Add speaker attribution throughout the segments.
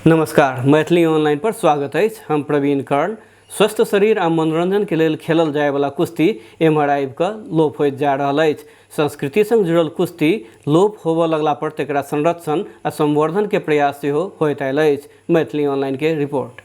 Speaker 1: नमस्कार, मैथिली ऑनलाइन पर स्वागत अछि। हम प्रवीण कर्ण। स्वस्थ शरीर आ मनोरंजन के लेल खेलल जाय वाला कुश्ती एम्हर आबि कऽ लोप होइत जा रहल अछि। संस्कृति संग जुड़ल कुश्ती लोप होबऽ लगला पर तेकरा संरक्षण आ संवर्धन के प्रयास सेहो होइत आयल अछि। मैथिली ऑनलाइन के रिपोर्ट।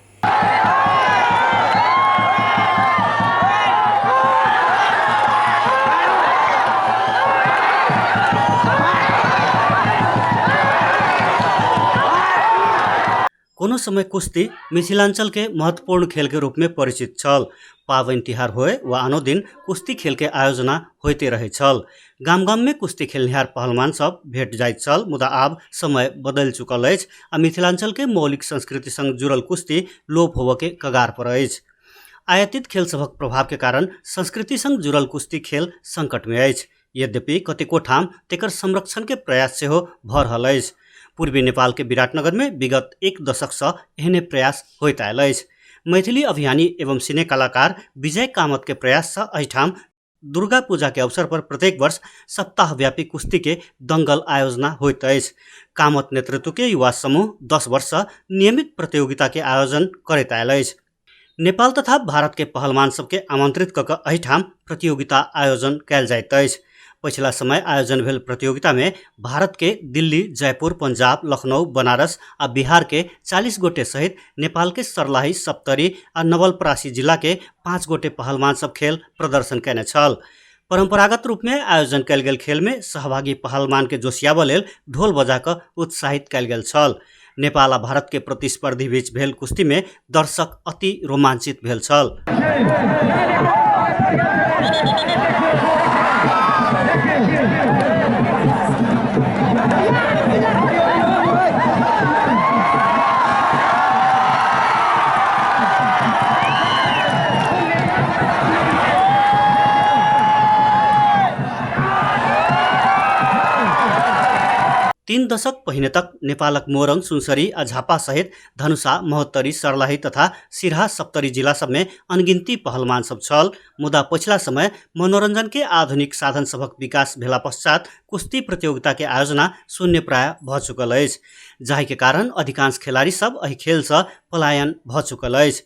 Speaker 2: कोनो समय कुश्ती मिथिलांचल के महत्वपूर्ण खेल के रूप में परिचित छल। पाबनि तिहार होए वा आनो दिन कुश्ती खेल के आयोजना होइते रहै छल। गाम गाम में कुश्ती खेलनिहार पहलवान सब भेट जाइत छल, मुदा आब समय बदलि चुकल अछि आ मिथिलांचल के मौलिक संस्कृति संग जुड़ल कुश्ती लोप होबऽ के कगार पर अछि। आयातित खेल सभक प्रभाव के कारण संस्कृति संग जुड़ल कुश्ती खेल संकट में अछि। यद्यपि कतेको ठाम तेकर संरक्षण के प्रयास सेहो भऽ रहल अछि। पूर्वी नेपाल के विराटनगर में विगत एक दशक सँ एहने प्रयास होइत आयल अछि। मैथिली अभियानी एवं सिने कलाकार विजय कामत के प्रयास सँ एहिठाम दुर्गा पूजा के अवसर पर प्रत्येक वर्ष सप्ताहव्यापी कुश्ती के दंगल आयोजना होइत अछि। कामत नेतृत्व के युवा समूह 10 वर्ष सँ नियमित प्रतियोगिता के आयोजन करैत आयल अछि। नेपाल तथा भारत के पहलवान सबके आमंत्रित कऽ कऽ एहिठाम प्रतियोगिता आयोजन कयल जाइत अछि। पछिला समय आयोजन भेल प्रतियोगिता में भारत के दिल्ली, जयपुर, पंजाब, लखनऊ, बनारस आ बिहार के 40 गोटे सहित नेपाल के सर्लाही, सप्तरी आ नवलपरासी जिला के 5 गोटे पहलवान सब खेल प्रदर्शन कयने छल। परंपरागत रूप में आयोजन कयल गेल खेल में सहभागी पहलवान के जोशियाबऽ लेल ढोल बजा कऽ उत्साहित कयल गेल छल। नेपाल आ भारत के प्रतिस्पर्धी बीच भेल कुश्ती में दर्शक अति रोमांचित भेल छल। 3 दशक पहिने तक नेपालक मोरङ, सुनसरी आ झापा सहित धनुषा, महोत्तरी, सर्लाही तथा सिरहा, सप्तरी जिला सब में अनगिनती पहलवान सब छल, मुदा पछिला समय मनोरंजन के आधुनिक साधन सभक विकास भेला पश्चात कुश्ती प्रतियोगिता के आयोजना शून्य प्राय भऽ चुकल अछि, जाहि के कारण अधिकांश खेलाड़ी सब एहि खेल सँ पलायन भऽ चुकल अछि।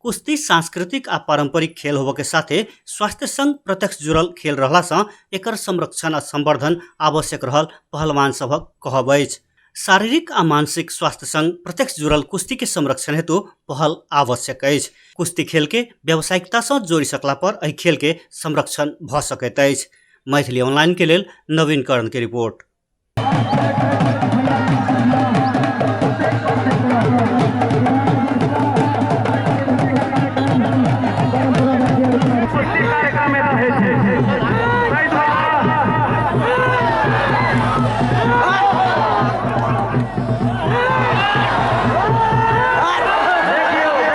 Speaker 2: कुश्ती सांस्कृतिक आ पारंपरिक खेल होबऽ के साथे स्वास्थ्य संग प्रत्यक्ष जुड़ल खेल रहला सँ एकर संरक्षण आ संवर्धन आवश्यक रहल पहलवान सभक कहब अछि। शारीरिक आ मानसिक स्वास्थ्य संग प्रत्यक्ष जुड़ल कुश्ती के संरक्षण हेतु पहल आवश्यक अछि। कुश्ती खेल के व्यावसायिकता सँ जोड़ि सकला पर एहि खेल के संरक्षण भऽ सकैत अछि। मैथिली ऑनलाइन के लेल नवीन कर्ण के रिपोर्ट।